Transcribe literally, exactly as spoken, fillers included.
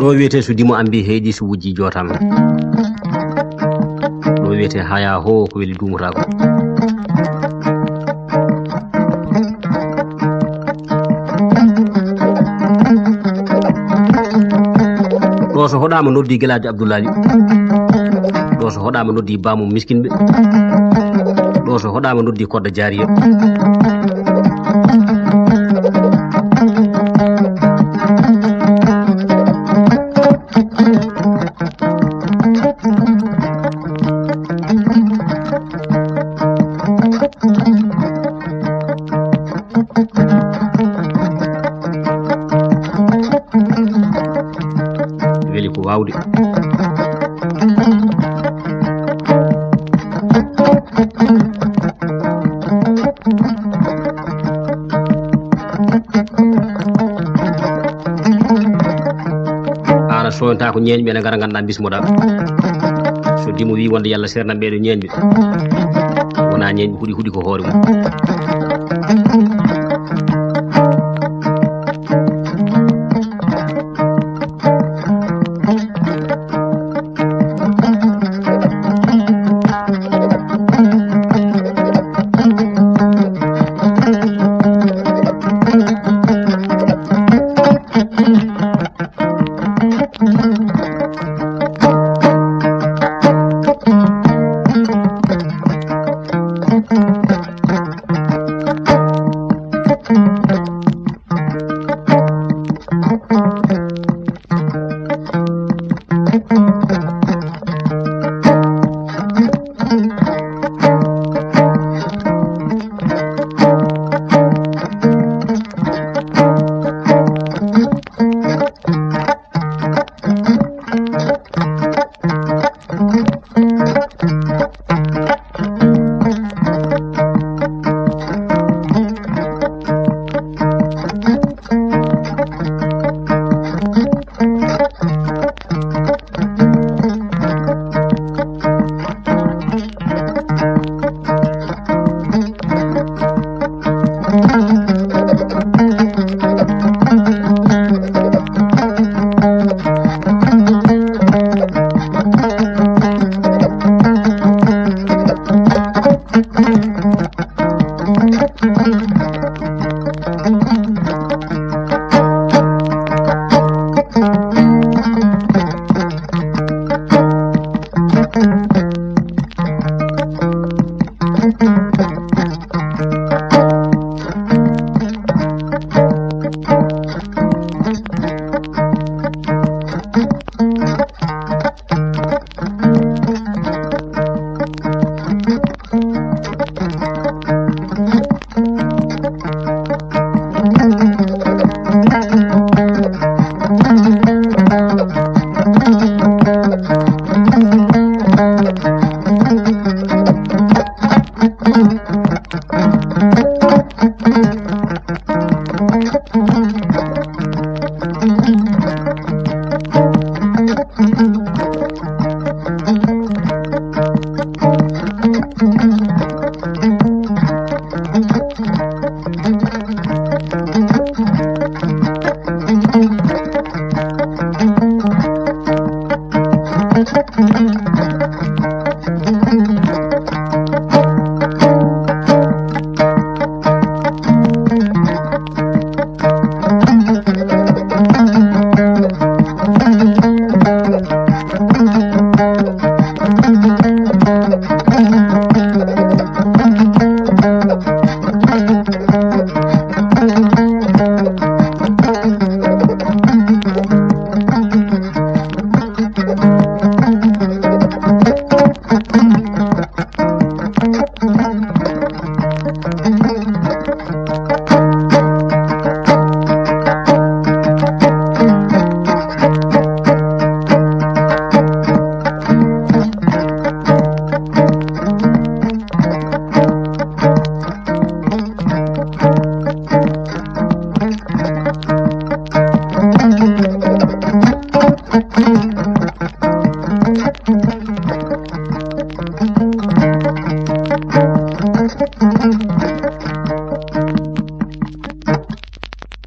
Ɗo wiyetee so dimo ambi heyɗi, so wujji jootan. Ɗo wiyetee haya ho ko weli duumotako. Ɗo so hoɗaama noddi Gelaajo Abdullaali. Ɗo so hoɗaama noddi Baamu Miskinɓe. Ɗo so hoɗaama noddi Kodda Jaariya. Weli ko waawde. Aan a soñta ko ñeeñɓe ene ngara ngannduɗaa bismoɗaa. So dimo wi wonde yalla seernam ɓeeɗo ñeeñɓe. Wona ñeeñɓe huɗi huɗi ko hoore mum.